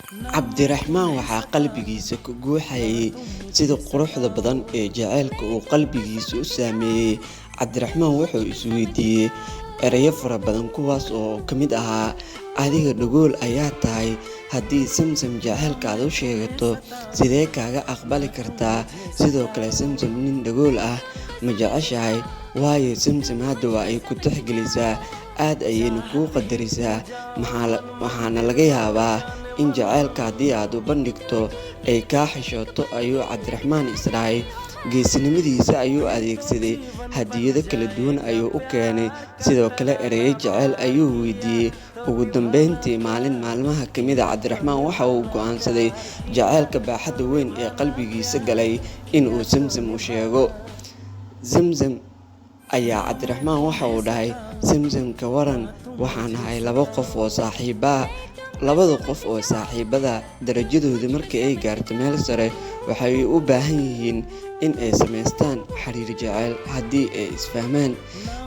Cabdiraxmaan waxaa qalbigiisa ka guuxayay sida quruxda badan ee jacaylka uu qalbigiisa u saameeyay. Cabdiraxmaan wuxuu isweydiiyay erayo fara badan kuwaas oo ka mid ahaa: "Adiga dhagool ayaa tahay, haddii Samsam jacaylka aad u sheegato, sidee kaaga aqbali kartaa? Sidoo kale Samsam nin dhagool ah ma jeceshahay? Waayo Samsam hadda waa ay ku tixgelisaa, aad ayayna kuu qadarisaa, waxaana laga yaabaa in jacaylka haddii aad u bandhigto ay kaa xishooto," ayuu Cabdiraxmaan is dhahay. Geesinimadiisa ayuu adeegsaday, hadiyado kala duwan ayuu u keenay, sidoo kale erayo jacayl ayuu weydiiyay. Ugu dambeyntii, maalin maalmaha ka mid ah, Cabdiraxmaan waxa uu go'aansaday jacaylka baaxadda weyn ee qalbigiisa galay in uu Samsam u sheego. Samsam ayaa Cabdiraxmaan waxa uu dhahay: "Samsam, ka waran, waxaan nahay laba qof oo saaxiibo ah. Labada qof oo saaxiibada darajadooda marka ay gaarto meel sare, waxay u baahan yihiin in ay samaystaan xiriir jacayl haddii ay isfahmaan."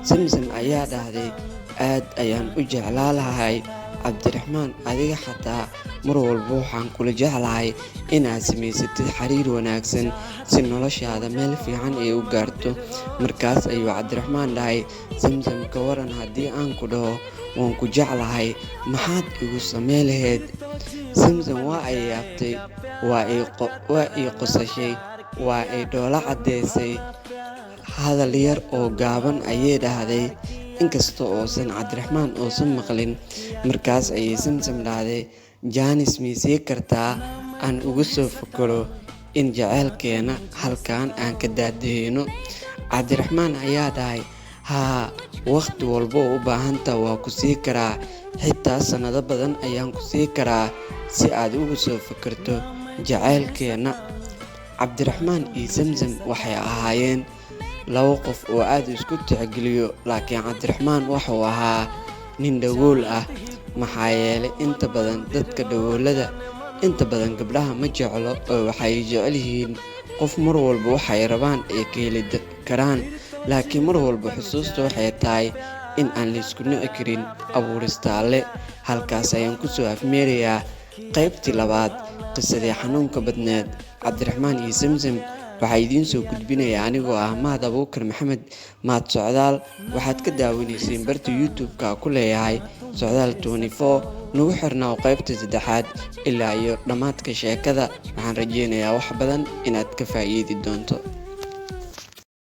Samsam ayaa dhahday: "Aad ayaan u jeclaan lahaa Cabdiraxmaan, adiga xataa mar walba waxaan kula jeclahay inaad samaysatid xiriir wanaagsan si noloshaada meel fiican ay u gaarto." Markaas ayuu Cabdiraxmaan dhahay: "Samsam, ka waran haddii aan ku dhaho waan ku jeclahay, maxaad igu samayn lahayd?" Samsam waa ay yaabtay, waa ay qosashay, waa ay dhoola caddaysay. Hadal yar oo gaaban ayay dhahday, inkasta oosan Cabdiraxmaan uusan maqlin. Markaas ayay Samsam dhahday: "Jaanis ma ii siin kartaa aan uga soo fakaro in jacaylkeena halkan aan ka daadaheyno?" Cabdiraxmaan ayaa dhahay: "Haa, waqti walba oo u baahantahay waa ku siin karaa, xitaa sanado badan ayaan ku siin karaa si aad uga soo fakarto jacaylkeena." Cabdiraxmaan iyo Samsam waxay ahaayeen laba qof oo aad isku tixgeliyo, laakiin Cabdiraxmaan wuxuu ahaa nin dhagool ah, maxaa yeelay inta badan dadka dhagoolada inta badan gabdhaha ma jeclo oo waxay jecel yihiin qof mar walba waxay rabaan ay ka heli karaan. Laakiin mar walba xusuusta waxay tahay in aan la isku nici karin abuurista Alle. Halkaas ayaan kusoo afmeerayaa qaybtii labaad, qisadii xanuunka badneed Cabdiraxmaan iyo Samsam. Waxaa idiin soo gudbinaya anigoo ah Mahad Abuukar Maxamed, Mahad Socdaal. Waxaad ka daawanayseen barta YouTube-ka ku leeyahay Socdaal 24. Nagu xirnaa qaybta saddexaad ilaa iyo dhammaadka sheekada. Waxaan rajeynayaa wax badan inaad ka faa'iidi doonto.